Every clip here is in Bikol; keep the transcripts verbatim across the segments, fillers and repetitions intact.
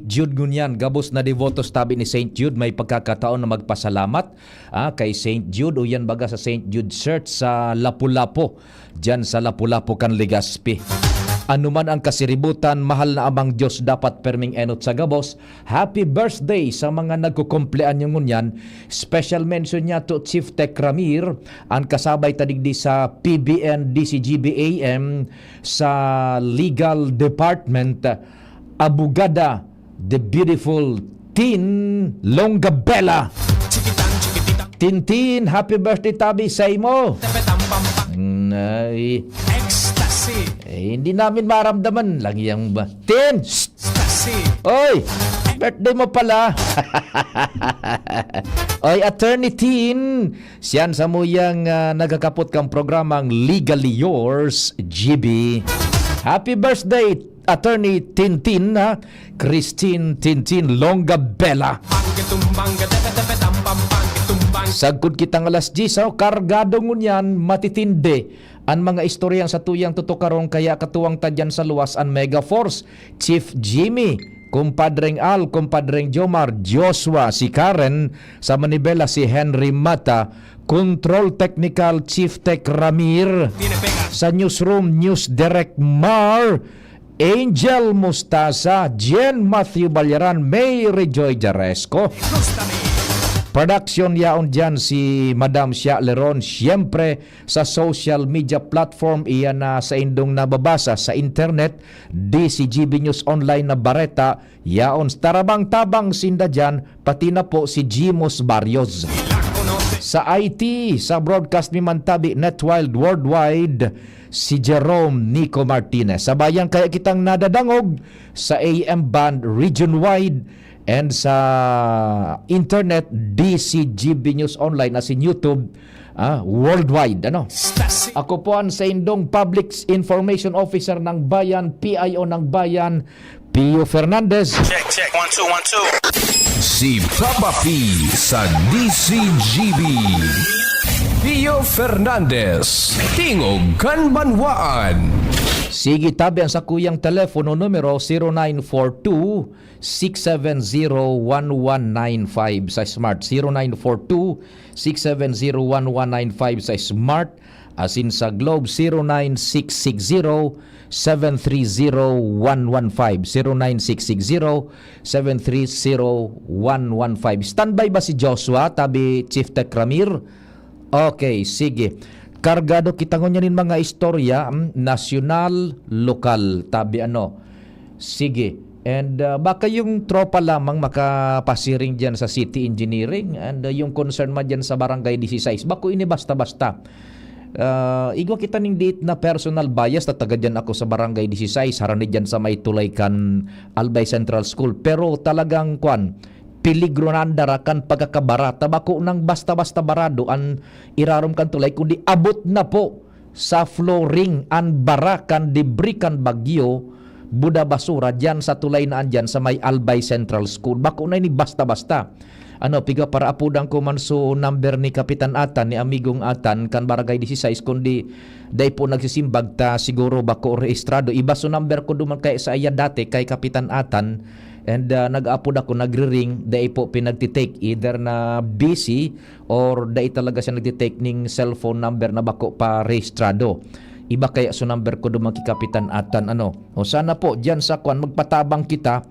Jude ngunyan, gabos na debotos tabi ni Saint Jude, may pagkakataon na magpasalamat, ah, kay Saint Jude, o yan baga sa Saint Jude Church sa Lapu-Lapu, dyan sa Lapu-Lapu kan Legazpi. Ano man ang kasiributan, mahal na Amang Diyos dapat perming enot sa gabos. Happy birthday sa mga nagkukumpleanyo ngunyan. Special mention niya to Chief Tech Ramir, ang kasabay ta digdi sa P B N D C G B A M sa Legal Department, Abogada, the beautiful Tin Longabella. Tintin, happy birthday tabi sa imo. Nay. Ecstasy. Eh, hindi namin maramdaman. Lagi yang ba? Tin! Ecstasy. Oy! Birthday mo pala. Oy, Attorney Tin, siyan sa muyang, ah, nagkakapot kang programang Legally Yours, G B. Happy birthday, Attorney Tintin, ha? Christine Tintin Longabella. Sagkod kitang alas diyes, oh, kargado ngunyan, matitindi an mga istorya sa tuyang tutukaron, kaya katuwang ta dyan sa luwas an Mega Force, Chief Jimmy, Kumpadreng Al, Kumpadreng Jomar, Joshua, si Karen, sa Manibela si Henry Mata, Control Technical Chief Tech Ramir, sa Newsroom News Direct Mar, Angel Mustasa, Jen Matthew Balyaran, May Rejoy Jaresco. Production yaon dyan si Madam Shia Leron. Siyempre, sa social media platform, iyan na sa indong nababasa sa internet, D C G B News Online na bareta, yaon, tarabang-tabang sinda dyan, pati na po si Jimos Barrios. Sa I T, sa broadcast mi man tabi, Netwild Worldwide, si Jerome Nico Martinez. Sabayan kaya kitang nadadangog sa A M band region-wide and sa internet, D C G B News Online, as in YouTube, ah, worldwide, ano? Ako po ang saindong Public Information Officer ng Bayan, P I O ng Bayan, Pio Fernandez. Check, check. One, two, one, two. Si Papa P sa D C G B. Pio Fernandez, Tingog kan Banwaan. Sige, tabi ang sakuyang telepono numero, zero nine four two, six seven zero, one one nine five sa Smart, zero nine four two, six seven zero, one one nine five sa Smart, asin sa Globe, zero nine six six zero, seven three zero, one one five, zero nine six six zero, seven three zero, one one five. Standby ba si Joshua, tabi Chief Tech Ramir? Okay, sige. Kargado kita ngunyan nin mga istorya, mm, nasyonal, lokal, tabi ano. Sige. And, ah, baka yung tropa lamang makapasiring diyan sa City Engineering and, ah, yung concern man diyan sa Barangay Disisais. Bako ini basta-basta. Ah, igwa kita ning diit na personal bias na taga diyan ako sa Barangay Disisais, harani diyan sa may tulay kan Albay Central School. Pero talagang, kwan, peligro na an dara kan pagkakabara. Ta bako nang basta-basta barado an irarom kan tulay, kundi abot na po sa flooring an bara kan debris kan bagyo, buda basura, diyan sa tulay na andyan sa may Albay Central School. Bako na ini basta-basta. Ano, piga para apudan ko man so number ni Kapitan Atan, ni Amigong Atan, kan Barangay Disisais, kundi dai po nagsisimbag ta, siguro bako rehistrado. Iba so number ko duman kay sa iya dati, kay Kapitan Atan, and, ah, nag-aapod ako, nagre-ring, dai po pinagtitake, either na busy or dai talaga siya nagtitake ning cellphone number na bako pa rehistrado. Iba kaya so number ko duman ki Kapitan Atan, ano. O sana po, diyan sa kwan, magpatabang kita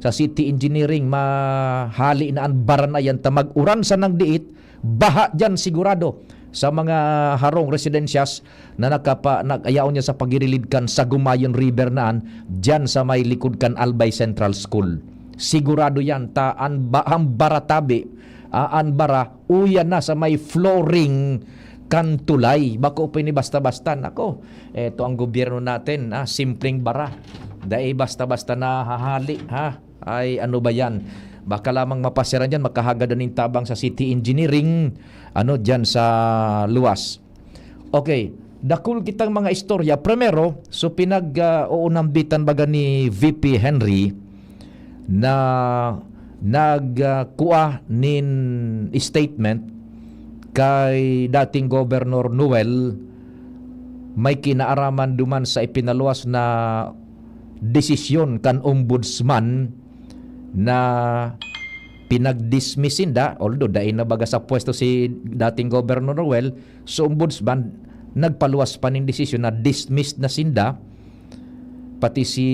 sa City Engineering, mahali na an bara na yan, ta mag-uran sa nang diit, baha diyan sigurado sa mga harong residensyas na nakapa-, nag-, ayaon niya sa pagirilid kan Sagumayon River naan, diyan sa may likod kan Albay Central School. Sigurado yan, ta an ba-, an bara tabi, ah, an bara, uya na sa may flooring kan tulay. Bako pa ini basta-basta. Nako, eto ang gobyerno natin, ah, simpleng bara. Dai basta-basta nahahali, ha? Ay, ano ba yan? Baka lamang mapasyaran dyan, makahagad na ning tabang sa City Engineering, ano, dyan sa luwas. Okay, dakul kitang mga istorya. Primero, so pinag, ah, uunambitan baga ni V P Henry na nag, ah, kua nin statement kay dating Governor Noel, may kinaaraman duman sa ipinaluwas na desisyon kan Ombudsman na pinag-dismiss sinda, although dai na baga sa pwesto si dating Governor Noel, so ombudsman nagpaluwas pa nin desisyon na dismissed na sinda, pati si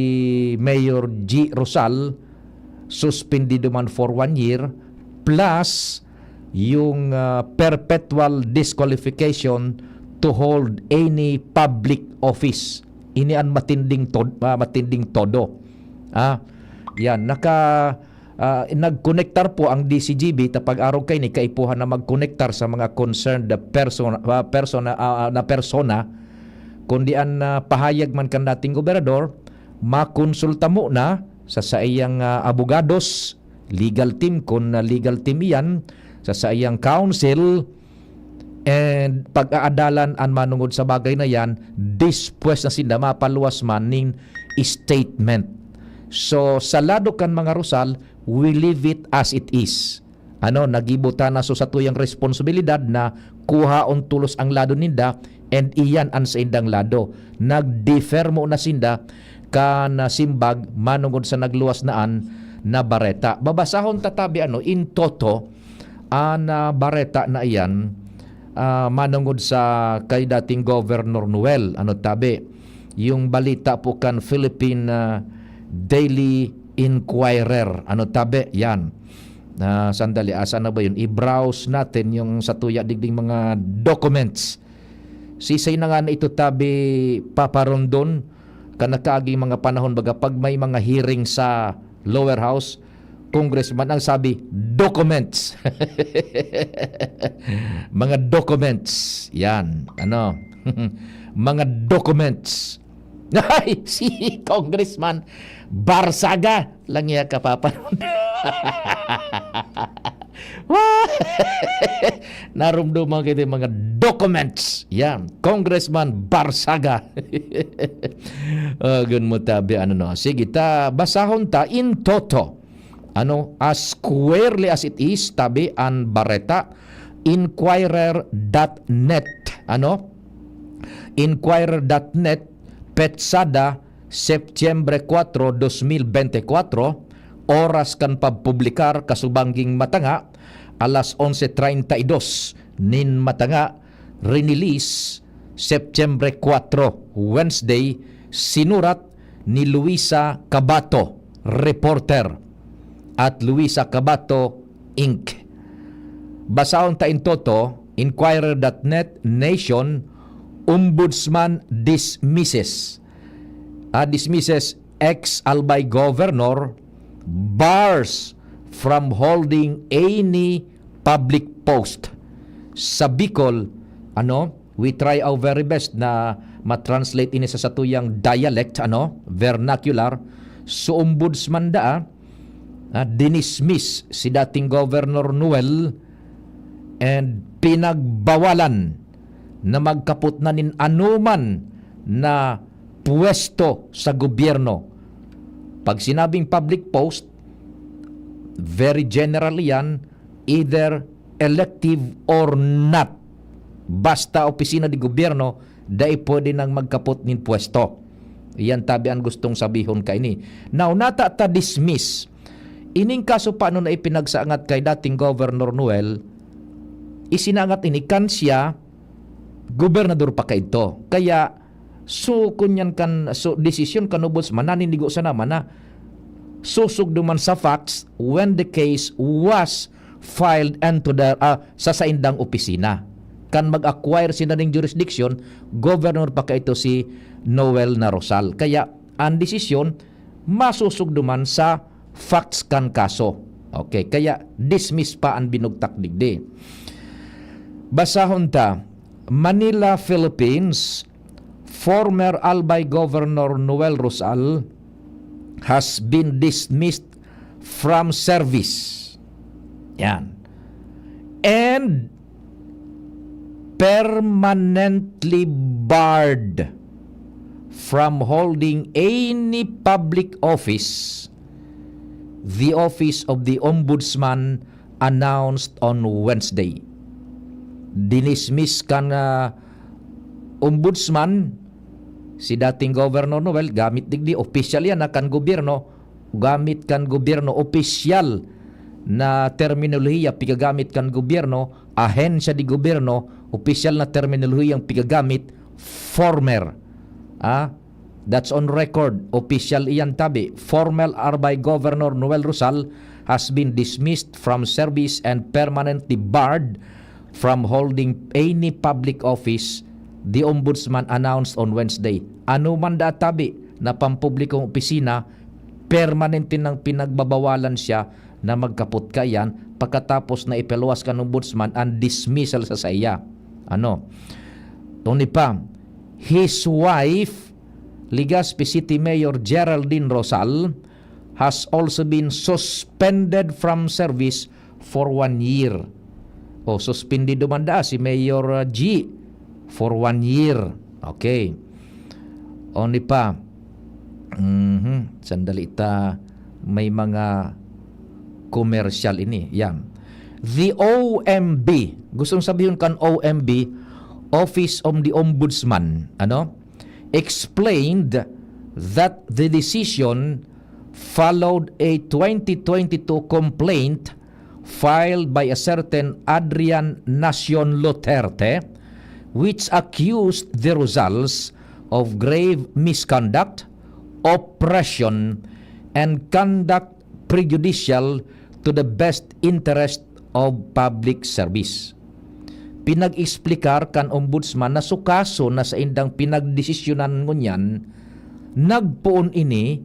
Mayor G Rosal suspendido man for one year, plus yung, ah, perpetual disqualification to hold any public office. Ini an matinding tod-, ah, matinding todo. Ah, yan, naka, ah, nagkonektar po ang D C G B ta pag-arog kaini kaipuhan na magkonektar sa mga concerned persona, ah, persona, ah, na persona, kundi an, ah, pahayag man kan dating gobernador, makonsulta muna sa saiyang, ah, abogados, legal team, kun, ah, legal team iyan, sa saiyang counsel, and pag-aadalan an manongod sa bagay na yan, dispues na sinda mapaluwas man nin statement. So, sa lado kan mga Rosal, we leave it as it is. Ano, nagibo ta na so satuyang responsibilidad na kuhaon tolos ang lado ninda, and iyan an saindang lado. Nag-defer muna sinda kan, ah, simbag manongod sa nagluwas na an na bareta. Babasahon ta tabi, ano, in toto, an, ah, bareta na iyan, ah, manongod sa kay dating Governor Noel. Ano tabi? Yung balita po kan Philippine, ah, Daily Inquirer. Ano tabi? Yan. Ah, sandali, asa na ba yun? I-browse natin yung satuya digding mga documents. Sisay na nga na ito tabi, Papa Rondon, kan nakaaging mga panahon, baga pag may mga hearing sa lower house, congressman ang sabi, "Documents." Mga documents. Yan. Ano? Mga documents. Ay, si Congressman Barsaga lang iya kapapanood. Wah! Narumduman kita yung mga documents. Yan. Congressman Barsaga. Agun mo tabi, ano no. Sige, ta, basahon ta in toto. Ano, as squarely as it is, tabi an bareta, inquirer dot net. Ano? Inquirer dot net, petsada, Setyembre kuwatro, dos mil bente kuwatro, oras kan pagpublikar kasubangging matanga, alas onse treinta y dos nin matanga, rinilis, Setyembre kuwatro, Wednesday, sinurat ni Luisa Cabato, reporter, at Luisa Cabato, Inc. Basahon ta in toto, inquirer dot net, Nation, Ombudsman dismisses, ah, dismisses ex-Albay Governor, bars from holding any public post. Sa Bicol, ano, we try our very best na ma-translate ini sa satuyang dialect, ano, vernacular. So, ombudsman daa, ah, dinismiss si dating Governor Noel and pinagbawalan na magkapot na nin anoman na pwesto sa gobyerno. Pag sinabing public post, very general yan, either elective or not. Basta opisina de gobyerno, dai pwede nang magkapot nin pwesto. Iyan tabi an gustong sabihon kaini. Now, nata ta dismiss. Ining kaso pa ano na ipinagsaangat kay dating Governor Noel, isinangat ini kan siya, gobernador pa kaidto. Kaya, so, kunyan kan, so, desisyon kan ombudsman, naninigo sana man na susugdo man sa facts when the case was filed and to the, ah, sa saindang opisina. Kan mag-acquire sila ning jurisdiction, governor pa kaito si Noel na Rosal. Kaya, ang desisyon, masusugdo man sa facts kan kaso. Okay, kaya dismiss pa ang binugtak digdi. Basahon ta, Manila, Philippines, former Albay Governor Noel Rosal has been dismissed from service. Yan. And permanently barred from holding any public office, the Office of the Ombudsman announced on Wednesday. Dinismiss kan, ah, Ombudsman si dating Governor Noel, gamit digdi, opisyal yan na kan gobyerno, gamit kan gobyerno, opisyal na terminolohiya pigagamit kan gobyerno, ahensya de gobyerno, opisyal na terminolohiyang pigagamit, former. Ah, that's on record. Opisyal iyan tabi. Former Albay Governor Noel Rosal has been dismissed from service and permanently barred from holding any public office, the Ombudsman announced on Wednesday. Ano man daa tabi na pampublikong opisina, permanente nang pinagbabawalan siya na magkapot kaiyan pagkatapos na ipaluwas kan Ombudsman an dismissal sa saiya. Ano? Tuni pa, his wife, Legazpi City Mayor Geraldine Rosal, has also been suspended from service for one year. O, suspendido man daa si Mayor, uh, G for one year. Okay. Oni pa. Mhm. Sandali ta, may mga commercial ini. Yan. The O M B. Gustong sabihon kan O M B, Office of the Ombudsman. Ano? Explained that the decision followed a twenty twenty-two complaint filed by a certain Adrian Nacion Luterte, which accused the Rosals of grave misconduct, oppression, and conduct prejudicial to the best interest of public service. Pinag-eksplikar kan Ombudsman na su kaso na saindang pinagdesisyonan ngunyan, nagpoon ini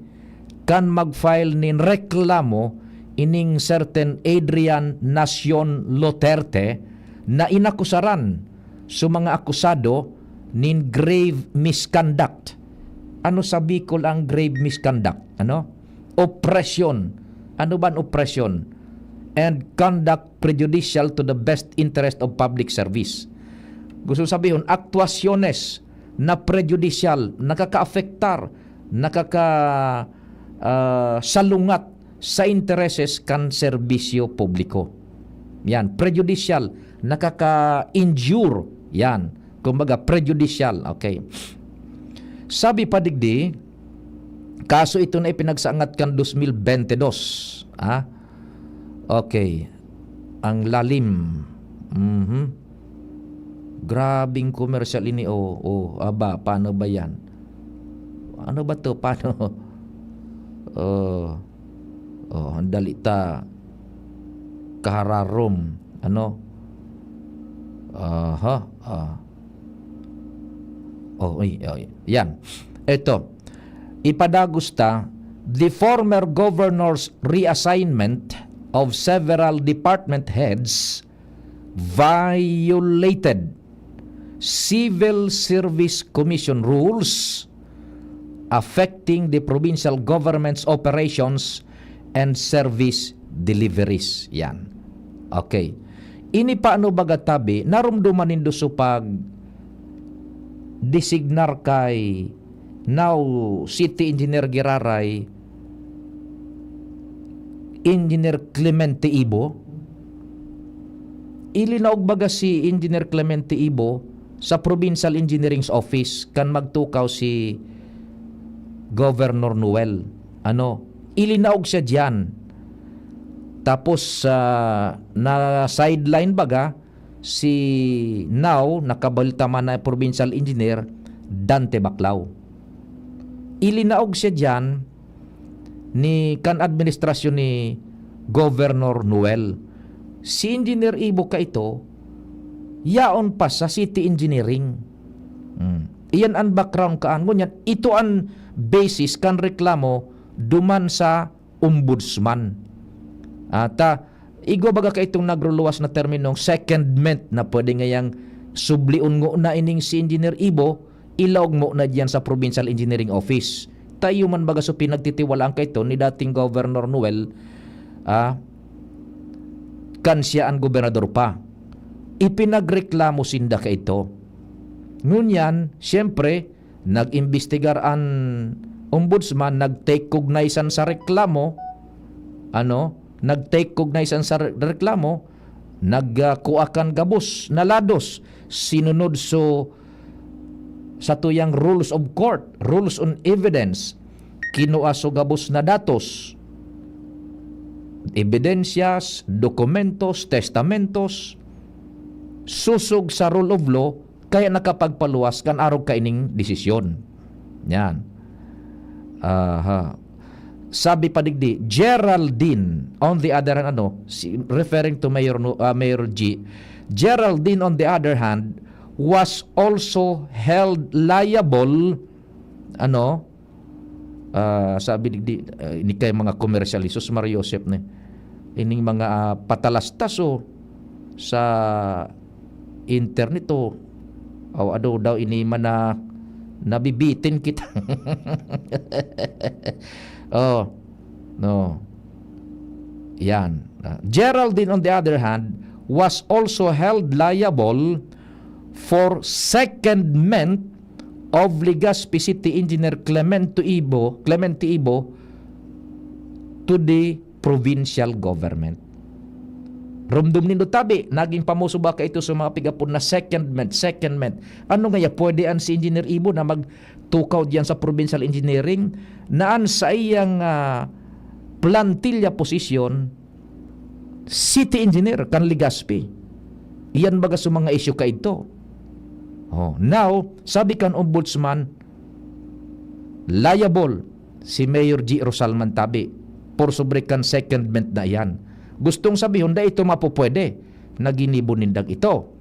kan mag-file nin reklamo ining certain Adrian Nacion Luterte na inakusaran sa mga akusado nin grave misconduct. Ano sa Bicol ang grave misconduct? Ano? Oppression. Ano ba an oppression? And conduct prejudicial to the best interest of public service. Gusto sabihon, aktuasyones na prejudicial, nakakaapektar, nakaka, ah, salungat sa intereses kan serbisyo publiko. Yan, prejudicial, nakaka-injure. Yan, kumbaga, prejudicial. Okay. Sabi pa digdi, kaso ito na ipinagsangat kan dos mil bente dos. Ah? Okay. Ang lalim. Mhm. Grabing komersyal ini, oh, oh, aba, paano ba yan? Ano ba to? Paano? Oh, oh, ang dali ta kahararom, ano? Aha, ah. Oh, uy, uy. Yan. Ito, ipadagos ta, the former governor's reassignment of several department heads violated Civil Service Commission rules affecting the provincial government's operations and service deliveries. Yan. Okay. Ini pa ano baga tabi, narumduman nindo so pag designar kay now City Engineer Giraray, Engineer Clemente Ibo? Ilinaog baga si Engineer Clemente Ibo sa Provincial Engineering's Office kan magtukaw si Governor Noel. Ano, ilinaog siya diyan. Tapos, ah, na-sideline baga si now nakabalita man na provincial engineer, Dante Baclao. Ilinaog siya diyan ni kan administrasyon ni Governor Noel. Si Engineer Ibo kaito, yaon pa sa City Engineering. Hmm. Iyan an background kaan. Ngunyan, ito an basis kan reklamo duman sa Ombudsman. Ata, igwa baga kaitong nagruluwas na terminong secondment na pwede ngayang sublion ngona ining si Engineer Ibo, ilaog ngona diyan sa Provincial Engineering Office. Ta iyo man baga so pinagtitiwalaan kaito ni dating Governor Noel, ah, kan siya an gobernador pa. Ipinagreklamo sinda kaito. Ngunyan, siyempre, nag-imbestigar an Ombudsman, nag-take cognizance sa reklamo, ano, nag-take cognizance sa re-, reklamo, nag, ah, kua kan gabos na lados, sinunod so satuyang rules of court, rules on evidence, kinua so gabos na datos, ebidensyas, dokumentos, testamentos, sosog sa rule of law, kaya nakapagpaluwas kan arog kaining desisyon. Yan. Aha. Sabi pa digdi, Geraldine, on the other hand, ano, si, referring to Mayor, Nu-, ah, Mayor G, Geraldine, on the other hand, was also held liable, ano, ah, sabi digdi, ah, ini kay mga komersyal, Jesus Maria Josep ni, ining mga, ah, patalastas, oh, sa internet, oh, aw, ano daw ini man na nabibitin kita. Oh, no. Yan. Ah, Geraldine, on the other hand, was also held liable for secondment of Legazpi City Engineer Clemente Ibo, Clemente Ibo to the provincial government. Rumdom nindo tabi, naging pamuso ba kaito sa mga pig-apod na secondment, secondment? Ano ngaya, pwede an si Engineer Ibo na magtukaw diyan sa provincial engineering na an saiyang, ah, plantilla posisyon, city engineer kan Legazpi? Iyan baga sa mga isyu kaidto. Oh, now, sabi kan ombudsman, liable si Mayor G Rosal man tabi por sobre kan secondment na iyan. Gustong sabihon, dai ito mapupwede na ginibo nindang ito.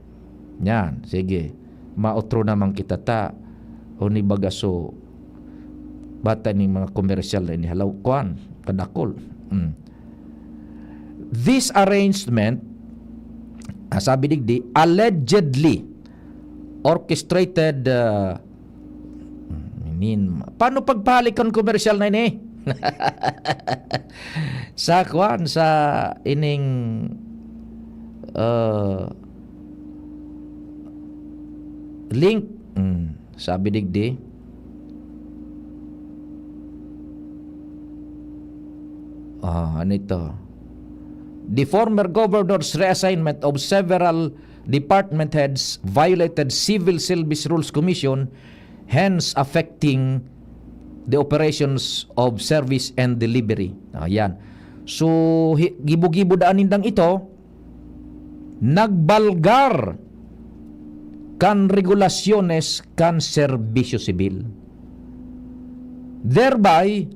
Yan, sige. Maotro naman kita ta. O ni baga so, bata ning mga komersyal na inihalaw, kuan, kadakol. Mm. This arrangement, ah, sabi digdi, allegedly orchestrated, ah, nin, paano pagpahalik kan komersyal na ini? Sa kuan, sa ining, ah, link, mm, sabi digdi. Ah, ano ito? The former governor's reassignment of several department heads violated Civil Service Rules Commission, hence affecting the operations of service and delivery. Ayan. So, hi-, gibo-gibo daan nindang ito, nagbalgar kan regulasyones kan serbisyo sibil, thereby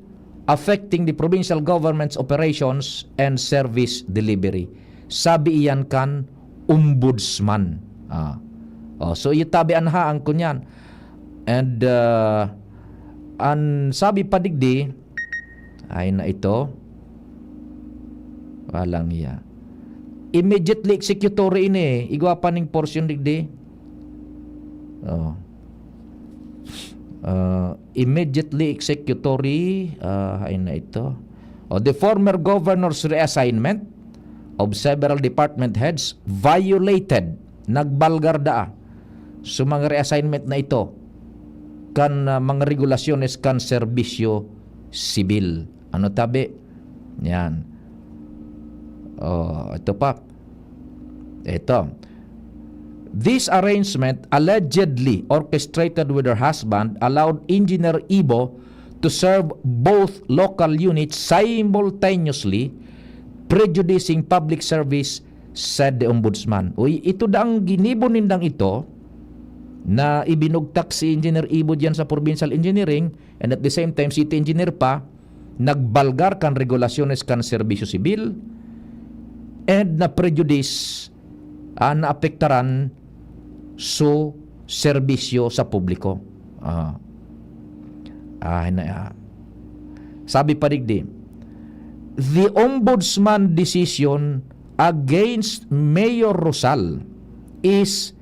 affecting the provincial government's operations and service delivery. Sabi iyan kan ombudsman. Ah. Oh, so, iyo tabi an haang kunyan. And, ah, an sabi pa digdi, ay na ito. Walang iya. Immediately executory ini, igwa pa ning portion digdi. Oh. Ah, immediately executory, ah, ay na ito. Oh, the former governor's reassignment of several department heads violated, nagbalgar daa sa mga reassignment na ito kan, ah, mga regulasyones kan serbisyo sibil. Ano tabi? Yan. Oh, ito pa. Ito. This arrangement, allegedly orchestrated with her husband, allowed Engineer Ibo to serve both local units simultaneously, prejudicing public service, said the ombudsman. Uy, ito daang ginibo nindang ito na ibinugtak si Engineer Ibo diyan sa Provincial Engineering, and at the same time, city engineer pa, nagbalgar kan regulasyones kan serbisyo sibil, and na-prejudice, ah, naapektaran so serbisyo sa publiko. Ah. Ah, na, ah. Sabi pa digdi, "The ombudsman decision against Mayor Rosal is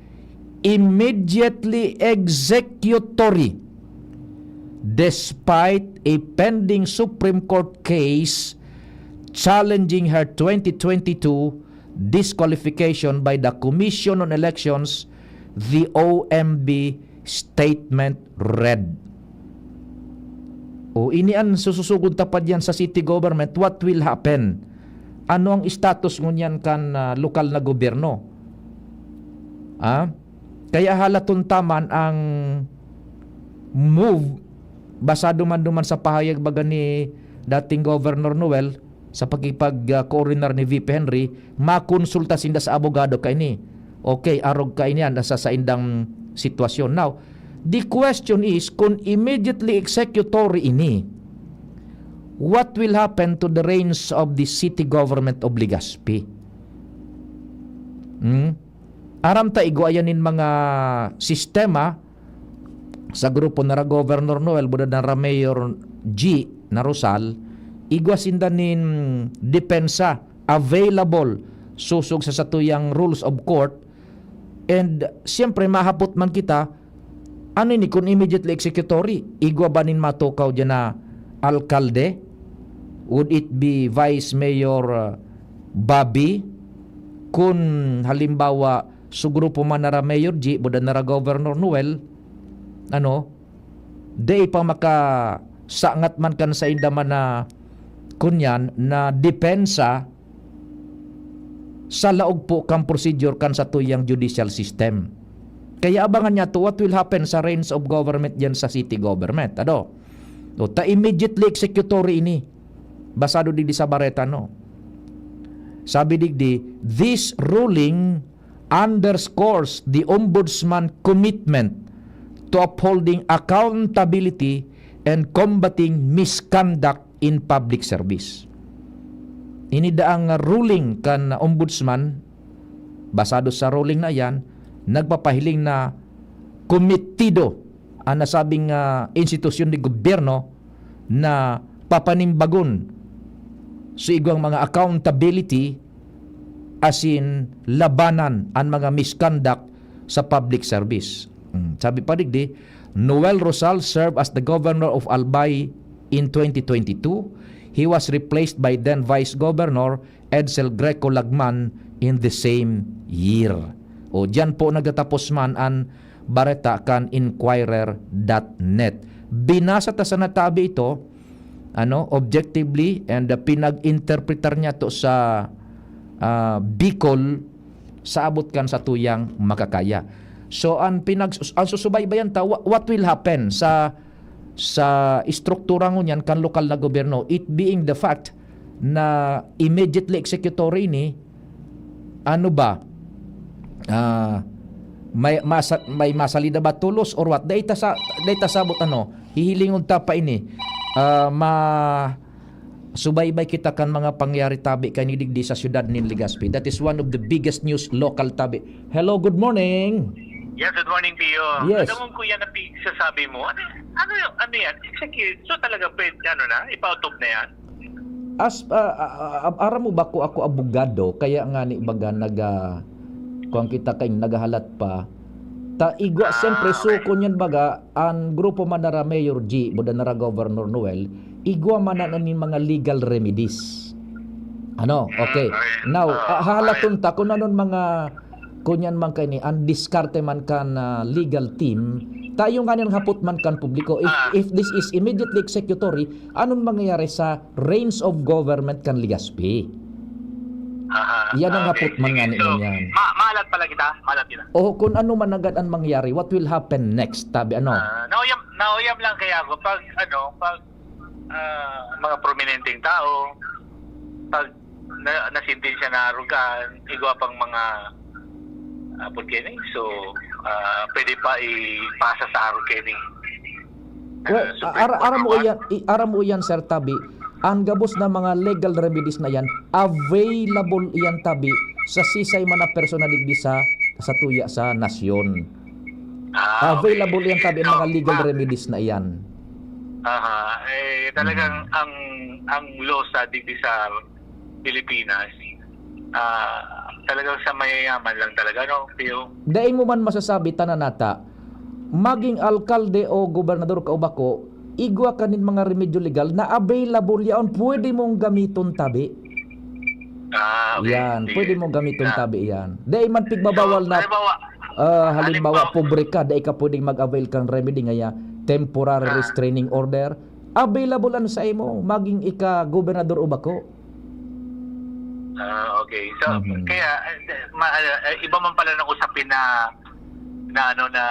immediately executory, despite a pending Supreme Court case challenging her twenty twenty-two disqualification by the Commission on Elections, the O M B statement read." O, ini an sususugon ta pa diyan sa city government, what will happen? Ano ang status ngunyan kan, ah, lokal na gobyerno? Ah? Kaya halaton ta man ang move Basado man duman sa pahayag baga ni dating Governor Noel, sa pakipag, ah, koordinar ni V P Henry, makonsulta sinda sa abogado kaini. Okay, arog kaini yan sa saindang sitwasyon. Now, the question is, kung immediately executory ini, what will happen to the reins of the city government of Legazpi? Hmm? Aram ta, igwa yan nin mga sistema sa grupo na ra Governor Noel, buda na ra Mayor G na Rosal, igwa sinda nin depensa available sosog sa satuyang rules of court. And siyempre, mahapot man kita, ano ini kun immediately executory? Igwa ba nin matukaw diyan na alkalde? Would it be Vice Mayor, uh, Bobby? Kun halimbawa, su grupo man na ra Mayor G, buda na ra Governor Noel, ano, dai pa makasangat man kan sainda man na, kunyan, na depensa sa laog po kan procedure kan satuyang judicial system. Kaya abangan niya to what will happen sa reins of government diyan sa city government. Ano? O, ta immediately executory ini. Basado digdi sa bareta, no? Sabi digdi, "This ruling underscores the Ombudsman commitment to upholding accountability and combating misconduct in public service." Ini daang ruling kan Ombudsman, basado sa ruling na iyan, nagpapahiling na kometido an nasabing, ah, institusyon de gobyerno na papanimbagon sa igwang mga accountability asin labanan an mga misconduct sa public service. Hmm, sabi pa digdi, "Noel Rosal served as the governor of Albay in twenty twenty-two. He was replaced by then Vice Governor Edsel Greco Lagman in the same year." O, diyan po nagtatapos man an bareta kan Inquirer dot net. Binasa ta sana tabi ito, ano, objectively, and, uh, pinag-interpretar niya to sa, ah, Bicol sa abot kan satuyang makakaya. So, ang pinag-, ang susubaybayan ta, wha-, what will happen sa, sa estruktura ngunyan kan lokal na gobyerno? It being the fact na immediately executory ini, ano ba? Ah, may masa-, may masalida ba tolos or what? Dai ta sa, dai ta sabot, ano, hihilingon ta pa ini. Ah, ma-, subaybay kita kan mga pangyayari tabi kaini digdi sa siyudad nin Legazpi. That is one of the biggest news local tabi. Hello, good morning. Yes, good morning, Pio. Yes. Alam mo, kuya, na pi-, sasabi mo, ano, ano, yung- ano yan? Execute. So, talaga, pwede, ano na, ipautob na yan? As, ah, ah, ah, aram mo ba ko, ako abogado, kaya nga ni baga naga-, kuwan kita kain, naghahalat pa. Ta igwa, Ah, siyempre, okay. Sukon yan baga, ang grupo man nara Mayor G, buda nara Governor Noel, igwa man na nin mga legal remedies. Ano? Mm, okay. Okay. Now, Ah, ah, hahalaton okay. Ta kung anon mga, kunyan man kaini, ang diskarte man kan, ah, legal team, tayo nga nang hapot man kan publiko, if, Ah. If this is immediately executory, anong mangyayari sa reins of government kan Legazpi? Aha, Yan ang okay, hapot man sige. Nga ni So, ngunyan. Ma-, maalat pala kita, maalat kita. O kung ano man agad ang mangyari, what will happen next? Tabi ano? Ah, nauyam, nauyam lang kaya ako pag, ano, pag, ah, mga prominenteng tao, pag na, nasintensya na arugan, igwa pang mga, ah, pagkini. So, ah, pwede pa ipasa sa arugan ni, Well, ah, Supreme ara-, Court aram mo or what? Iyan, i-, aram mo iyan, Sir Tabi, ang gabos na mga legal remedies na yan, available iyan, Tabi, sa sisay man na persona digdi sa, sa tuya sa nasyon. Ah, okay. Available iyan, Tabi, ang So, mga legal ma- remedies na iyan. Aha, eh, talagang Mhm. ang, ang law sa digdi sa Pilipinas, ah, talagang sa mayayaman lang talaga, no? Yung Dai mo man masasabi, tanan nata, maging alkalde o gobernador ka o bako, igwa ka nin mga remedyo legal na available yaon, pwede mong gamiton, tabi. Ah, okay. Yan, Sige. Pwede mong gamiton, Ah. Tabi, yan. Dai man pigbabawal So, na, halimbawa, ah, halimbawa, halimbawa, pobre ka, dai ka pwedeng mag-avail kang remedy ngaya, temporary Ah. restraining order. Available an sa imo, maging ika gobernador o bako. Ah, okay. So, Mhm. kaya, eh, ma-, eh, iba man pala ng usapin na, na ano, na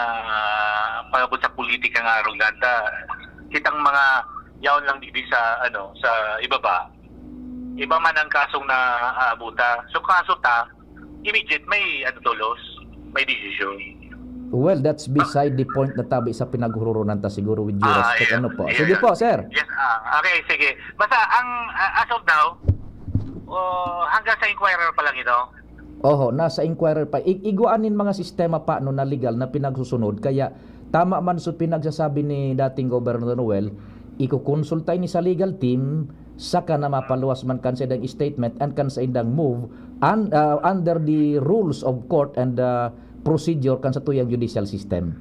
pag-abot sa politika nga, aroganta. kitang mga yaon lang digdi sa, ano, sa ibaba, iba man ang kasong naaabuta. So, kaso ta, immediate, may, ano, tulos, may desisyon. Well, that's beside the point na tabi sa pinaghuroronan ta siguro, with due Ah, respect. yeah. Ano po? Yeah, Sige yeah. po, sir. Yes, ah, okay, sige. Basta, ang, ah, as of now, oh, hanggang sa inquirer pa lang ito. Oho, nasa inquirer pa. I- igwaan nin mga sistema pa, no, na legal na pinagsusunod. Kaya tama man so pinagsasabi ni dating Governor Noel, ikukonsulta ini sa legal team, saka na mapaluwas man kan sa indang statement and kan sa indang move un- uh, under the rules of court and uh, procedure kan sa tuyang judicial system.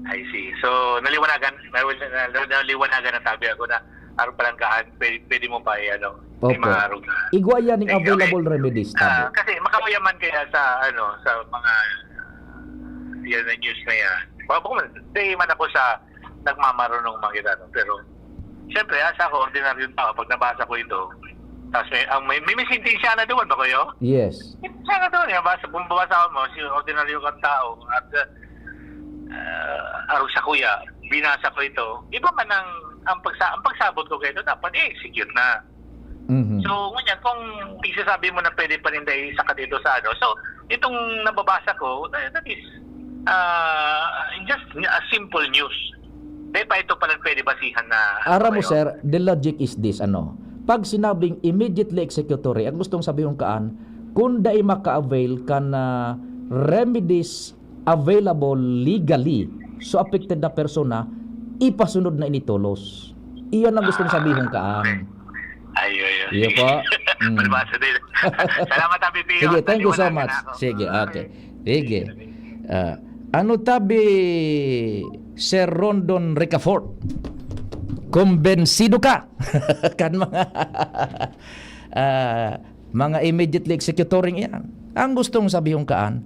I see. So, naliwanagan, nal- nal- naliwanagan ang tabi ako na, arog pa lang kaan, pwede, pwede mo pa, eh, ano, may Opo. mga arog na. Igwa yan ning Okay, okay. Available remedies, Ah, tabi. Kasi makahuya man kaya sa, ano, sa mga, yan na news na yan. Baka po man, di man ako sa nagmamarunong mga kita, no? Pero, siyempre, asa ako, ordinaryong tao, pag nabasa ko ito, tapos may, ang may, may, may sentensya na doon, ba kayo? Yes. Sentensya na doon, yung basa, kung babasa mo, si ordinaryo kang tao, at uh, uh, arog sa kuya, binasa ko ito, iba man ang, ang, pagsa, ang pagsabot ko kayo, dapat i-execute na. Mhm. So, ngunyan, kung isasabi mo na pwede pa rin dahil sa katito sa ano, so, itong nababasa ko, that that is uh, just a simple news. Dahil pa ito pala pwede basihan na... Aram mo, ano, sir, the logic is this, ano, pag sinabing immediately executory, ang gustong sabihin kaan, kung dai maka-avail kan ah, remedies available legally, so affected na persona, ipasunod na ini tolos. Iyan ang gustong sabihin kaan. Ay, ay, ay. Iyo po. Mm. Palibasa din. Salamat, Abi Pio. Sige, thank you so Naliwanagan much. na ako. Sige, okay. Sige. Ah, ano tabi, Sir Rondon Ricafort? Kumbensido ka kan mga ah, mga immediately executoring iyan. Ang gustong sabihon kaan,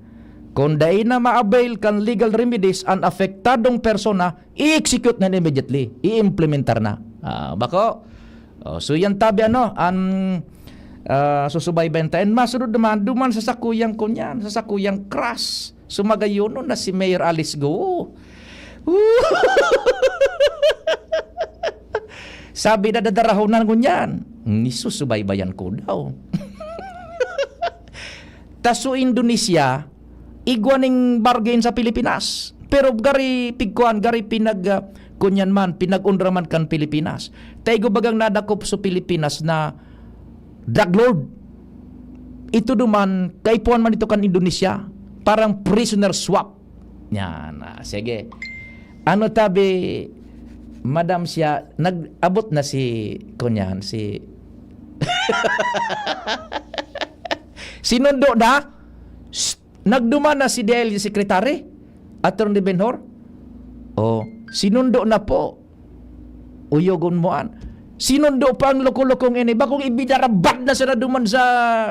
kung dai na ma-avail kan legal remedies an apektadong persona, i-execute na immediately, i-implementar na. Ah, bako? Oh, so yan tabi ano, an ah, susubaybayan ta. And masunod naman, duman sa sakuyang kunyan, sa sakuyang crush. Sumagayonon na si Mayor Alice Go. Sabi na dadarahonan ko niyan, ni susubaybayan ko daw. Taso Indonesia, igwa ning bargain sa Pilipinas. Pero gari pigkuan, gari pinag, ah, kunyan man, pinag-unra man kan Pilipinas. Taigo bagang nadakop sa Pilipinas na drug lord. Ito duman, kaipuhan man ito kan Indonesia. Parang prisoner swap. Yan, ah, sige. Ano tabi, madam siya, nag-abot na si, kunyan, si... Sinundo na? Shh! Nagduman na si D I L G Secretary, Attorney Benhur? Oh, sinundo na po. Uyogon mo an. Sinundo pa ang loko-lokong ini. Bakong ibinarabad na siya na duman sa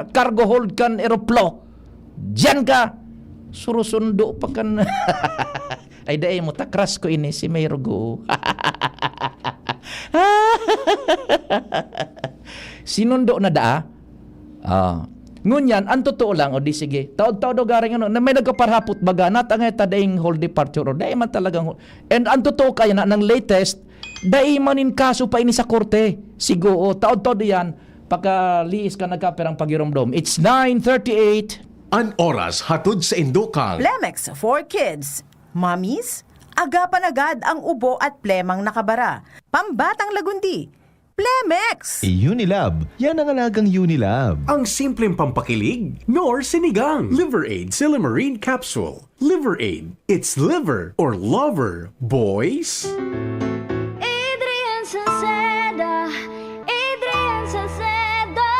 cargo hold kan eroplo. Diyan ka! Surusundo pa kan... Ay, dai mo, takras ko ini, si Mayor Go. Sinundo na daa? Ah. Ngunyan, ang totoo lang, o di sige, taod-taod o garing ano, na may nagkaparhapot baga, natangay ta daing hold departure, o dai man talagang hold. And ang totoo kaya na, ng latest, dai man in kaso pa ini sa korte. Sigo, o, taod-taod yan, pagkaliis ka nagkaperang pagiromdom. It's nine thirty-eight. An oras hatod sa Indokang. Plemex for Kids. Mommies, agapan agad ang ubo at plemang nakabara. Pambatang lagundi. Plemex! Unilab. Yan ang alagang Unilab. Ang simpleng pampakilig, nor sinigang. Liver Aid Silymarin Capsule. Liver Aid. It's liver or lover, boys. Adrian Salceda, Adrian Salceda.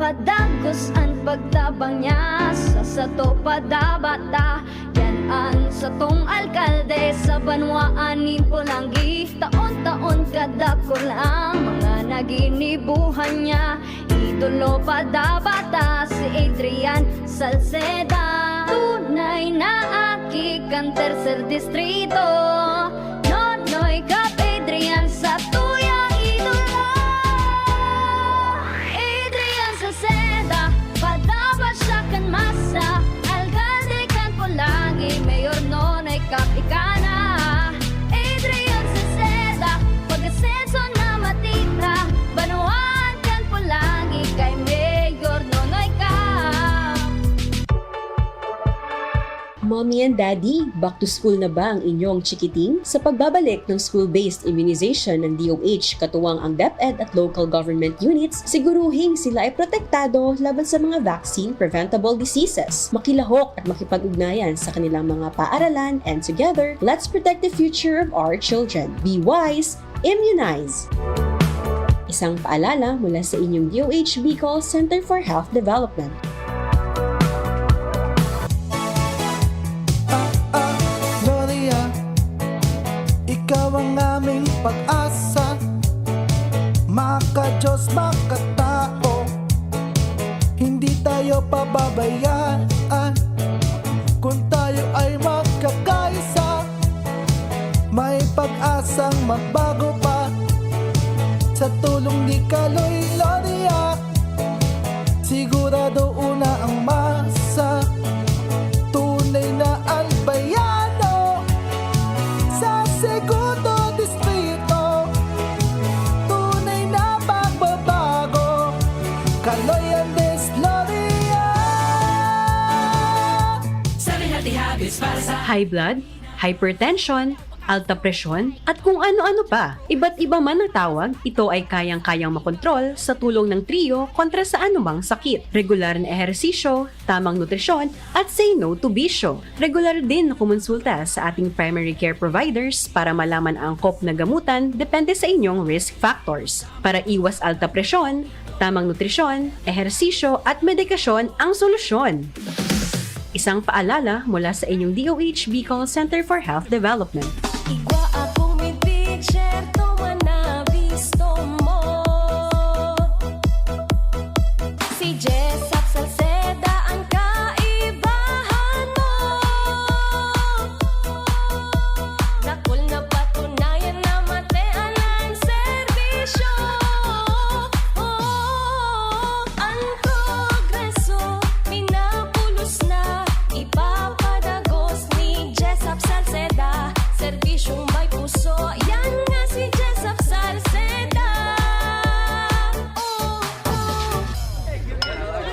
Padagos an pagtabang niya sa sato padabata. Yan an satong alkalde sa banwaan nin Polangui. Taon-taon kadakul ang mga naginibuhan niya. Idolo padabata si Adrian Salceda. Tunay na aki kan Tercer Distrito. Nonoy Kap Adrian sa tuyang idolo. Adrian Salceda, padaba siya kan masa. Alkalde kan Polangui, mayor Mommy and Daddy, back to school na ba ang inyong chikiting? Sa pagbabalik ng school-based immunization ng D O H, katuwang ang DepEd at local government units, siguruhing sila ay protektado laban sa mga vaccine-preventable diseases. Makilahok at makipag-ugnayan sa kanilang mga paaralan, and together, let's protect the future of our children. Be wise, immunize! Isang paalala mula sa inyong D O H Bicol Center for Health Development. Ah, ah, Gloria, ikaw ang aming pag-asa. Maka-Diyos, makatao, hindi tayo pababayaan. Kung tayo ay magkakaisa, may pag-asang magbago pa. Sa tulong ni Kaloy Gloria, sigurado una ang masa. Tunay na albayano sa segundo distrito. Tunay na pagbabago. Kaloy Andes Gloria. High blood, hypertension, alta presyon, at kung ano-ano pa. Iba't iba man ang tawag, ito ay kayang-kayang makontrol sa tulong ng Trio kontra sa anumang sakit. Regular na ehersisyo, tamang nutrisyon, at say no to bisyo. Regular din na kumonsulta sa ating primary care providers para malaman ang angkop na gamutan depende sa inyong risk factors. Para iwas alta presyon, tamang nutrisyon, ehersisyo at medikasyon ang solusyon. Isang paalala mula sa inyong D O H Bicol Center for Health Development. Igwa akong mipicture to manabisto mo. Si Jessop Salceda ang kaibahan mo. Dakul na patunayan na matean ang serbisyo. Oh, ang progreso, minapulos na, ipapadagos ni Jessop Salceda. Serbisyong may puso, yan nga si Jessop Salceda. Oh, oh.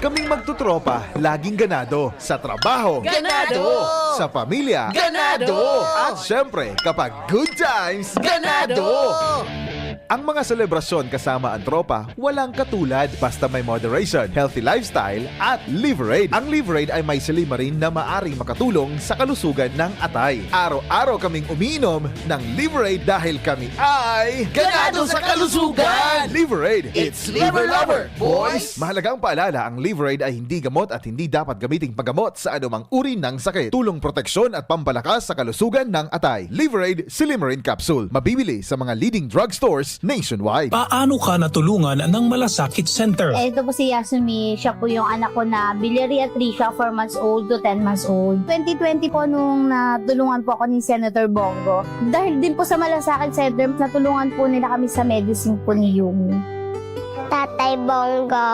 Kaming magtutropa, laging ganado. Sa trabaho, Ganado! Sa pamilya, Ganado! At syempre, kapag good times, Ganado! Ang mga selebrasyon kasama ang tropa, walang katulad basta may moderation, healthy lifestyle, at Liverade. Ang Liverade ay may silymarin na maaring makatulong sa kalusugan ng atay. Araw-araw kaming umiinom ng Liverade dahil kami ay Ganado sa kalusugan! Liverade! It's Liver Lover, boys! Mahalagang paalala, ang Liverade ay hindi gamot at hindi dapat gamiting paggamot sa anumang uri ng sakit. Tulong proteksyon at pampalakas sa kalusugan ng atay. Liverade Silymarin Capsule. Mabibili sa mga leading drugstores nationwide. Paano ka natulungan ng Malasakit Center? Ito po si Yasumi. Siya po yung anak ko na biliary atresia, four months old to ten months old. Twenty twenty po nung natulungan po ako ni Senator Bongo. Dahil din po sa Malasakit Center, natulungan po nila kami sa medicine po ni Yumi. Tatay Bongo,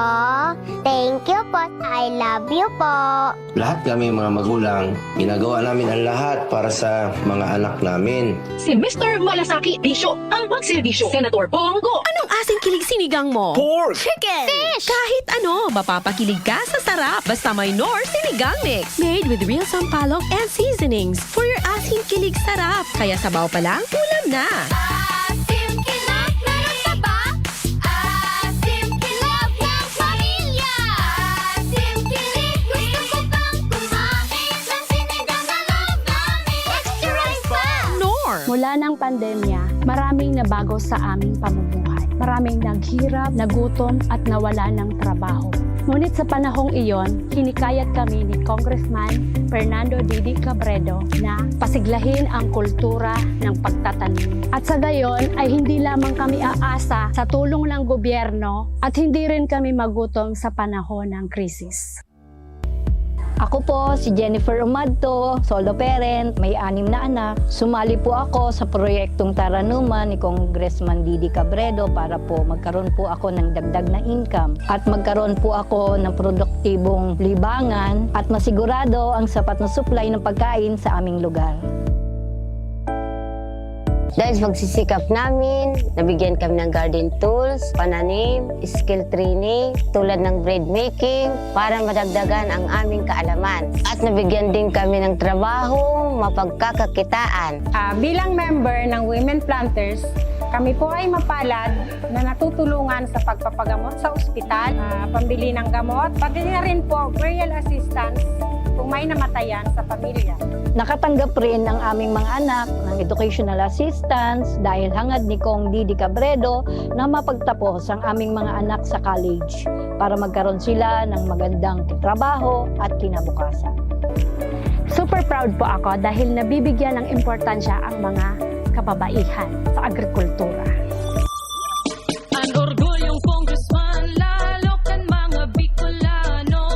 thank you po. I love you po. Lahat kami mga magulang, ginagawa namin ang lahat para sa mga anak namin. Si Mister Malasaki Bisyo ang pagserbisyo. Senator Bongo. Anong asin kilig sinigang mo? Pork! Chicken! Fish! Kahit ano, mapapakilig ka sa sarap. Basta may Knorr Sinigang Mix. Made with real sampalok and seasonings. For your asin kilig sarap. Kaya sabaw pa lang, ulam na. Asim kilak na saba. Asim kilak ng pamilya. Asim kilak, gusto ko pang kumain ng sinigang na love namin. Extra rice pa! Knorr! Mula ng pandemya, maraming nabago sa aming pamumuhay. Maraming naghirap, nagutom at nawala ng trabaho. Ngunit sa panahong iyon, hinikayat kami ni Congressman Fernando Didi Cabredo na pasiglahin ang kultura ng pagtatanim. At sa gayon ay hindi lamang kami aasa sa tulong ng gobyerno at hindi rin kami magutom sa panahon ng krisis. Ako po si Jennifer Umadto, solo parent, may anim na anak. Sumali po ako sa proyektong Taranuman ni Congressman Didi Cabredo para po magkaroon po ako ng dagdag na income at magkaroon po ako ng produktibong libangan at masigurado ang sapat na supply ng pagkain sa aming lugar. Dahil sa pagsisikap namin, nabigyan kami ng garden tools, pananim, skill training, tulad ng bread making, para madagdagan ang aming kaalaman. At nabigyan din kami ng trabaho, mapagkakakitaan. Ah, bilang member ng Women Planters, kami po ay mapalad na natutulungan sa pagpapagamot sa ospital, ah, pambili ng gamot, pati na rin po burial assistance kung may namatayan sa pamilya. Nakatanggap rin ang aming mga anak ng educational assistance dahil hangad ni Cong Didi Cabredo na mapagtapos ang aming mga anak sa college para magkaroon sila ng magandang trabaho at kinabukasan. Super proud po ako dahil nabibigyan ng importansya ang mga kababaihan sa agrikultura. An orgulyong congressman, lalo kan mga Bicolano.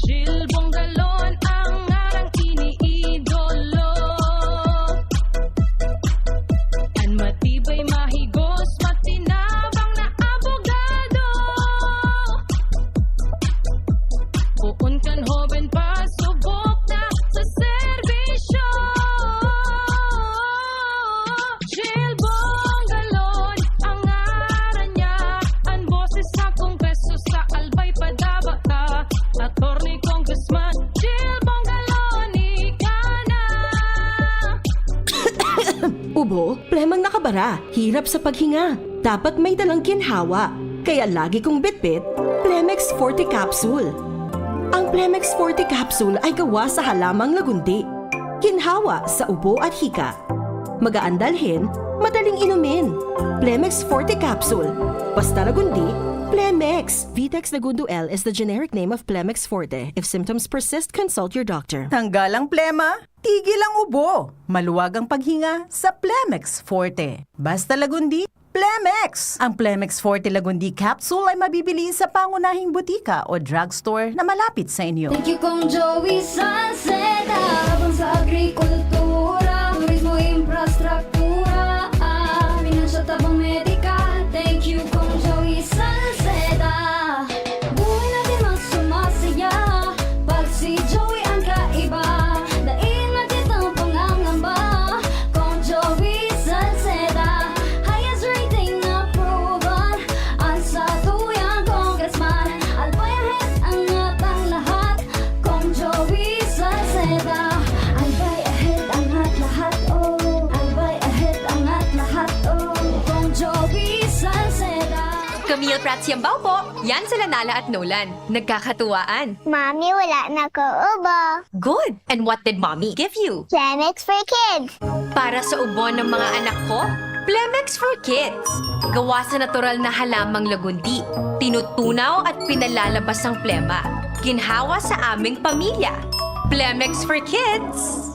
Jill Bongalon ang ngarang iniidolo. An matibay, mahigos, matinabang na abogado. Poon kan hoben pa, subok na sa serbisyo. Jill Bongalon ang ngaran niya, an boses sa Kongreso sa Albay Padaba ta. Attorney Congressman Jill Bongalon, ika na. Ubo, plemang nakabara, hirap sa paghinga. Dapat may dalang ginhawa. Kaya lagi kong bitbit, Plemex Forte Capsule. Ang Plemex Forte Capsule ay gawa sa halamang lagundi. Ginhawa sa ubo at hika. Magaan dalhin, madaling inumin. Plemex Forte Capsule. Basta lagundi, Plemex. Vitex Lagundo L is the generic name of Plemex Forte. If symptoms persist, consult your doctor. Tanggal ang plema, tigil ang ubo. Maluwag ang paghinga sa Plemex Forte. Basta lagundi, Plemex! Ang Plemex Forte Lagundi Capsule ay mabibili sa pangunahing butika o drugstore na malapit sa inyo. Thank you, Kong Joey Salceda. Tabang sa agrikultura, turismo, infrastruktura, ah, financial tabang, medical. Thank you, Kong Joey Salceda. Buhay natin mas sumasaya pag si Joey ang kaiba. Dai na kitang pangangamba, Kong Joey Salceda. Highest rating na proven, an satuyang congressman. Albay ahead angat an lahat, Kong Joey Salceda. Albay ahead angat lahat, oh. Albay ahead angat lahat, oh. Kong Joey Salceda. Camille Prats Yambao po. Yan sila Nala at Nolan. Nagkakatuwaan. Mami, wala na ko ubo. Good! And what did Mommy give you? Plemex for Kids. Para sa ubo ng mga anak ko, Plemex for Kids. Gawa sa natural na halamang lagundi, tinutunaw at pinalalabas ang plema. Ginhawa sa aming pamilya. Plemex for Kids.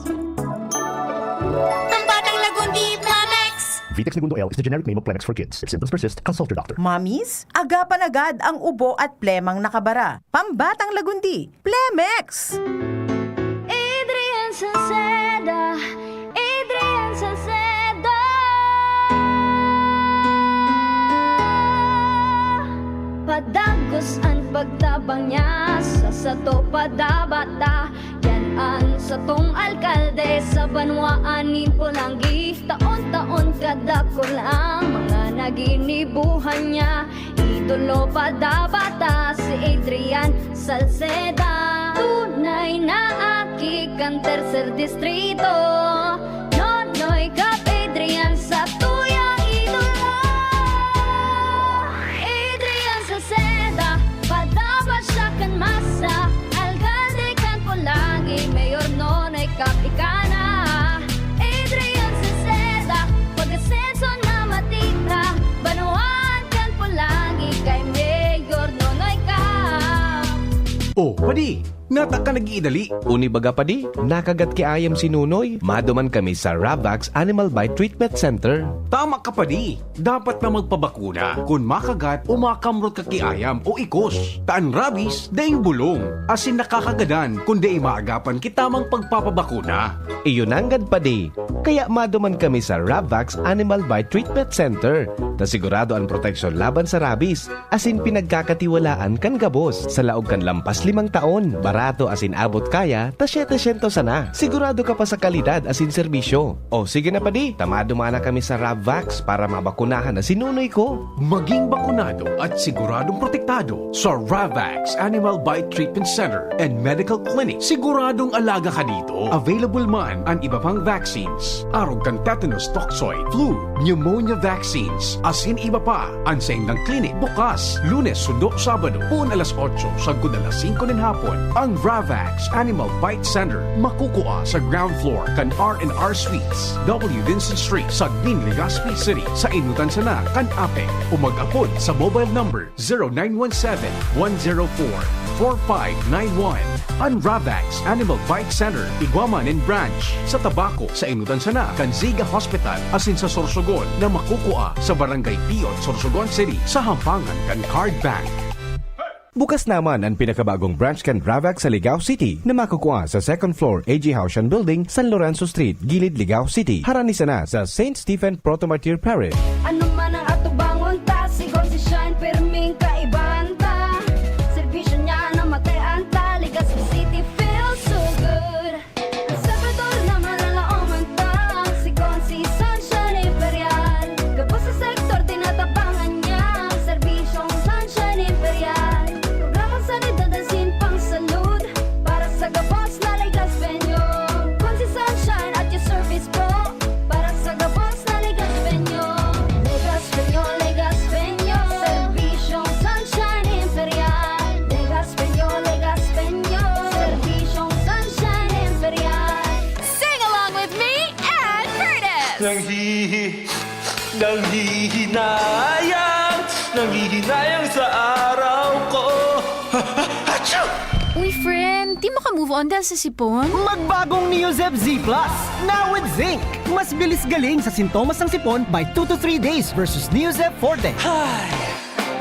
Ang batang lagundi, Plemex! Vitex Negundo L is the generic name of Plemex for Kids. If symptoms persist, consult your doctor. Mommies, agapan agad ang ubo at plemang nakabara. Pambatang lagundi, Plemex! Adrian Salceda, Adrian Salceda. Padagos an pagtabang niya sa sato Padaba ta. Yan an satong alkalde sa banwaan nin Polangui. Taon-taon kadakul ang mga naginibuhan niya. Idolo Padaba ta si Adrian Salceda. Tunay na aki kan tercer distrito. Nonoy Cap Adrian, satuyang idolo. Adrian Salceda, Padaba siya kan masa. Alkalde kan Polangui, Mayor Nonoy Cap ika na. Adrian Salceda, pag-asenso na matira. Banwaan kan Polangui kay Mayor Nonoy Cap. Oh, padi, nata ka nag-iidali? Uni baga, padi, nakagat ki ayam si Nonoy. Maduman kami sa Ravax Animal Bite Treatment Center. Tama ka, padi. Dapat na magpabakuna kun makagat o makamrot ka ki ayam o ikos. Ta an rabies daing bulong asin nakakagadan kun dai maagapan ki tamang pagpapabakuna. Iyo nanggad, padi. Kaya maduman kami sa Ravax Animal Bite Treatment Center, ta sigurado an proteksyon laban sa rabies, asin pinagkakatiwalaan kan gabos. Sa laog kan lampas limang taon, barato asin abot kaya, ta siyete syentos sana. Sigurado ka pa sa kalidad asin serbisyo. O sige na padi, tama dumana kami sa Ravvax para mabakunahan na si nunoy ko. Maging bakunado at siguradong protektado sa Ravax Animal Bite Treatment Center and Medical Clinic. Siguradong alaga ka dito. Available man an iba pang vaccines, arog kan tetanus toxoid, flu, pneumonia vaccines, asin iba pa. An saindang klinik bukas Lunes sundo Sabado, poon alas otso sagkod alas singko nin hapon. Ang Ravax Animal Bite Center makukua sa ground floor kan R and R Suites, W Vincent Street, Sagmin, Legazpi City, sa Inutan sana kan APEC, o mag-apod sa mobile number zero nine one seven, one zero four, four five nine one. An Ravax Animal Bite Center, igwa man nin branch sa Tabaco, sa Inutan sana kan Ziga Hospital, asin sa Sorsogon na makukua sa Barangay Piot, Sorsogon City, sa hampangan kan Card Bank. Bukas naman an pinakabagong branch kan Ravax sa Ligao City na makukua sa second floor A G Haushan Building, San Lorenzo Street, Gilid, Ligao City. Harani sana sa Saint Stephen Proto-Martyr Parish. Ano man ang atubangon ta, si Consi Shine, pirming kaibahan ta. Serbisyo niya na matay-an ta, Legazpi City feels so good. Ang Salvador na malalaoman ta, si Consi Sunshine Imperial. Gabos sa sektor, tinatabangan niya, serbisyong Sunshine Imperial. Programang sanidad asin pangsalud, para sa gabos na Legazpeño. Consi Sunshine at your service po, para sa gabos na Legazpeño. Legazpeño, Legazpeño, serbisyong Sunshine Imperial. Legazpeño, Legazpeño, serbisyong Sunshine Imperial. Sing along with me and Curtis! Nanghihi-, nanghihinayang, nanghihinayang sa araw ko. Ha, ha, achoo! Uy, friend, di mo ka move on dahil sa sipon? Magbagong Neozep Z plus, now with zinc. Mas bilis galing sa sintomas ng sipon by two to three days versus Neozep Forte. Hay!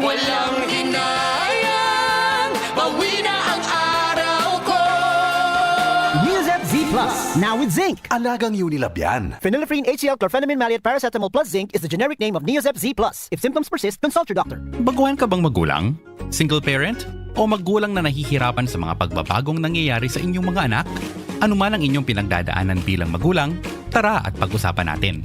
Walang hinayang, bawi na ang araw ko. Neozep Z plus, now with zinc. Alagang Unilab yan. Phenylephrine H C L chlorphenamine maleate paracetamol plus zinc is the generic name of Neozep Z plus. If symptoms persist, consult your doctor. Baguhan ka bang magulang? Single parent? O magulang na nahihirapan sa mga pagbabagong nangyayari sa inyong mga anak? Ano man ang inyong pinagdadaanan bilang magulang, tara at pag-usapan natin.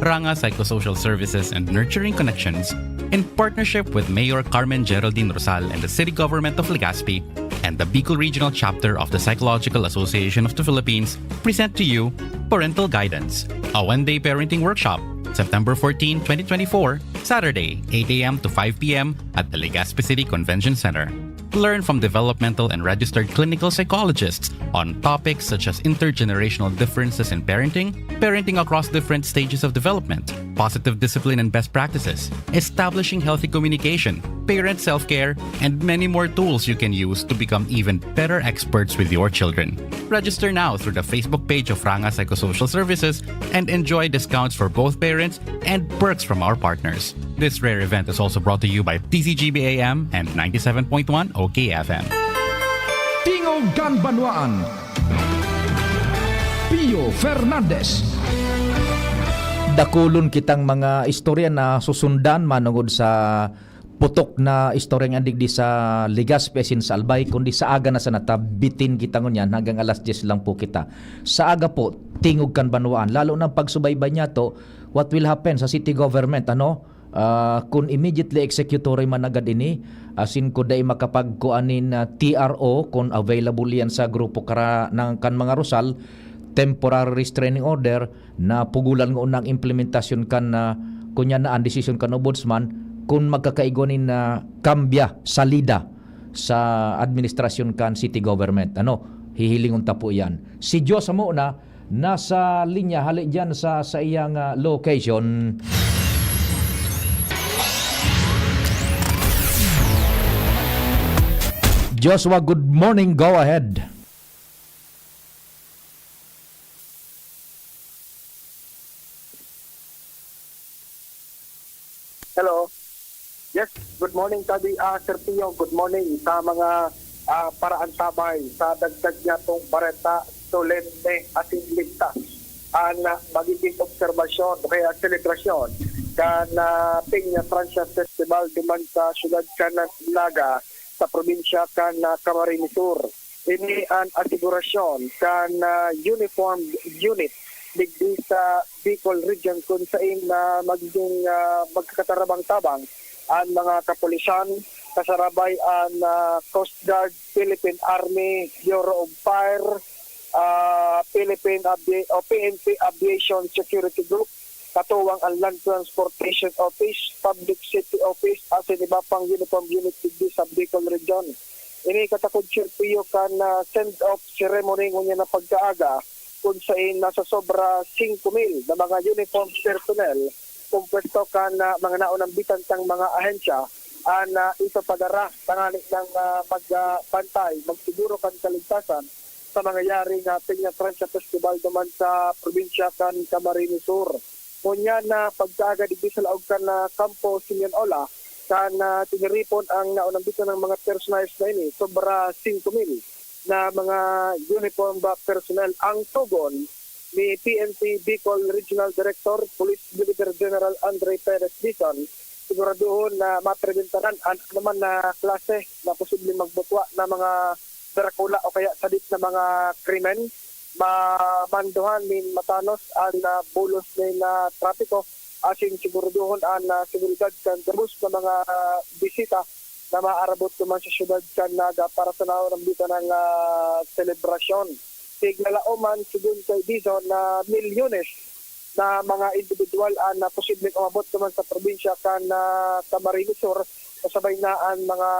Ranga Psychosocial Services and Nurturing Connections, in partnership with Mayor Carmen Geraldine Rosal and the City Government of Legazpi and the Bicol Regional Chapter of the Psychological Association of the Philippines, present to you Parental Guidance, a one-day parenting workshop, September fourteen, twenty twenty-four, Saturday, eight a m to five p m at the Legazpi City Convention Center. Learn from developmental and registered clinical psychologists on topics such as intergenerational differences in parenting, parenting across different stages of development, positive discipline and best practices, establishing healthy communication, parent self-care, and many more tools you can use to become even better experts with your children. Register now through the Facebook page of Ranga Psychosocial Services and enjoy discounts for both parents and perks from our partners. This rare event is also brought to you by T C G B A M and ninety-seven point one O K F M. Tingog kan Banwaan. Pio Fernandez. Dakulon kitang mga istorya na susundan manongod sa putok na istoryang yan digdi sa Legazpi asin sa Albay, kundi sa aga na sana ta bitin kita ngunyan, hanggang alas dyes lang po kita. Sa aga po, Tingog kan Banwaan, lalo na ang pagsubaybay niyato, what will happen sa city government, ano? Ah, kun immediately executory man agad ini, asin kun dai makapagkuan nin, ah, T R O, kun available yan sa grupo kara-, ng, kan mga Rosal, temporary restraining order, na pugulan ngona ang implementasyon kan, ah, kunya na ang desisyon kan Ombudsman, kun magkakaigwa nin, ah, kambya, salida sa administrasyon kan city government. Ano, hihilingon ta po yan. Si Diyos amo na nasa linya hali diyan sa, sa iyang, ah, location. Joshua, good morning. Go ahead. Hello. Yes, good morning, Tadi, ah, Sir Pio. Good morning sa mga, ah, paraantabay sa dagdag niyatong bareta, solemne asin ligtas an, ah, magiging obserbasyon o kaya selebrasyon kan, ah, Peña Francia Festival duman sa siyudad kan Naga sa probinsya kan, ah, Camarines Sur. Ini an asigurasyon kan, ah, uniformed unit digdi sa Bicol Region, kun sain na magiging, ah, magkakatarabang-tabang an mga kapulisan, kasarabay an, ah, Coast Guard, Philippine Army, Bureau of Fire, ah, Philippine Avi-, o P N P Aviation Security Group, katuwang an Land Transportation Office, Public Safety Office, asin iba pang uniform unit digdi sa Bicol Region. Ini katakod, Sir Pio, kan, ah, send-off ceremony ngunyan na pagkaaga, kun sain nasa sobra singko mil na mga uniform personnel, kompuesto kan, ah, mga naonambitan tang mga ahensya, an, ah, ipapadara tanganing, ah, mag, ah, bantay, magsiguro kan kaligtasan sa mangyayari nga Peña Francia Festival duman sa probinsya kan Camarines Sur. Ngunyan na pagkaaga digdi sa laog kan, ah, Kampo Simeon Ola, kan, ah, tiniripon ang naunambitan ng mga personahes na ini, sobra singko mil na mga uniform ba personnel ang tugon ni P N P Bicol Regional Director, Police Brigadier General Andre Perez Dizon. Siguraduhon na mapreventaran an anuman na klase na posibleng magbutwa na mga darakula o kaya sadit na mga krimen. Mamanduhan nin matanos an, ah, bulos nin, ah, trapiko, asin siguraduhon an, ah, seguridad kan gabos na mga, ah, bisita na maarabot duman sa syudad kan Naga para sa naunambitan ng, ah, selebrasyon. Tiglalaoman, segun kay Dizon, na milyones na mga individual an, ah, posibleng umabot duman sa probinsya kan, ah, Camarines Sur, kasabay na an mga,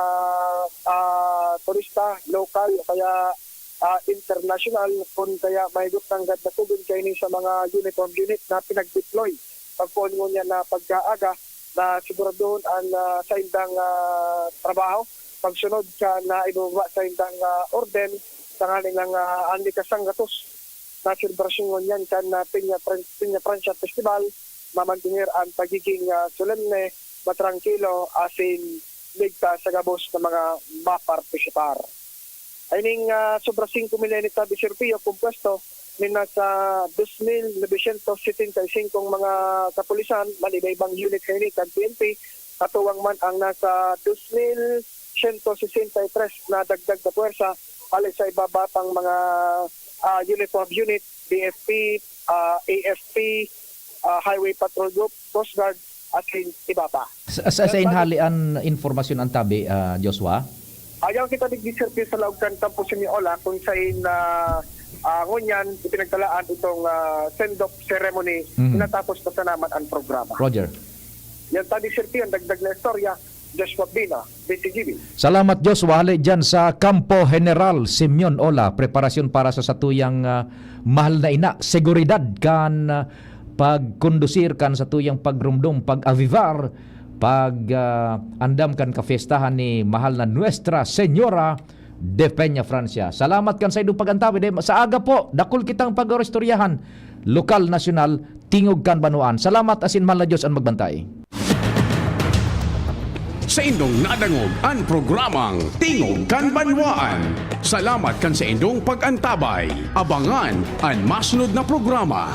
ah, turista, lokal o kaya, ah, internasyonal, kun kaya mahigot nanggad na tugon kaini sa mga uniform unit na pinag-deploy pagpoon ngunyan na pagkaaga, na siguraduhon an, ah, saindang, ah, trabaho pagsunod kan, ah, ibababa saindang, ah, orden, tanganing, ah, an ikasanggatos na selebrasyon ngunyan kan, ah, Peña Fran-, Peña Francia Festival, mamantener an pagiging, ah, solemne, matrangkilo, asin ligtas sa gabos na mga mapartisipar. Ining, ah, sobra singko mil na ini, Sir Pio, kompuesto nin nasa dos mil novecientos setenta y cinco mga kapulisan, man iba-ibang unit na ini kan P N P, katuwang man ang nasa dos mil siyento sesenta y tres na dagdag na puwersa hale sa iba-iba pang mga, ah, uniform unit, B F P, ah, A F P, ah, Highway Patrol Group, Coast Guard, asin iba pa. Sa, sa, sa Yan, inhali an impormasyon an tabi, ah, Joshua? Ayaw kita digdi, Sir Pio, sa laog kan Kampo Simeon Ola, kun sain, ah, ah, ngunyan ipinagtalaan itong, ah, send-off ceremony, Mhm. natapos na sana man an programa. Roger. Yan tabi, Sir Pio, an dagdag na istorya, Joshua Bina, D C G B. Salamat, Joshua. Hali dyan sa Kampo General Simeon Ola, preparasyon para sa satuyang, ah, mahal na ina, seguridad kan, ah, pagkondusir kan satuyang pagrumdom, pag-avivar, pag, ah, andam kan kafiestahan ni mahal na Nuestra Señora de Peña Francia. Salamat kan saindong pag-antabi. Dahil sa aga po, dakul kitang pag-oristoryahan, lokal, nasyonal, tingog kan banwaan. Salamat asin mahal na Diyos an magbantay. Saindong nadangog an programang Tingog kan Banwaan. Salamat kan saindong pag-antabay. Abangan an masunod na programa.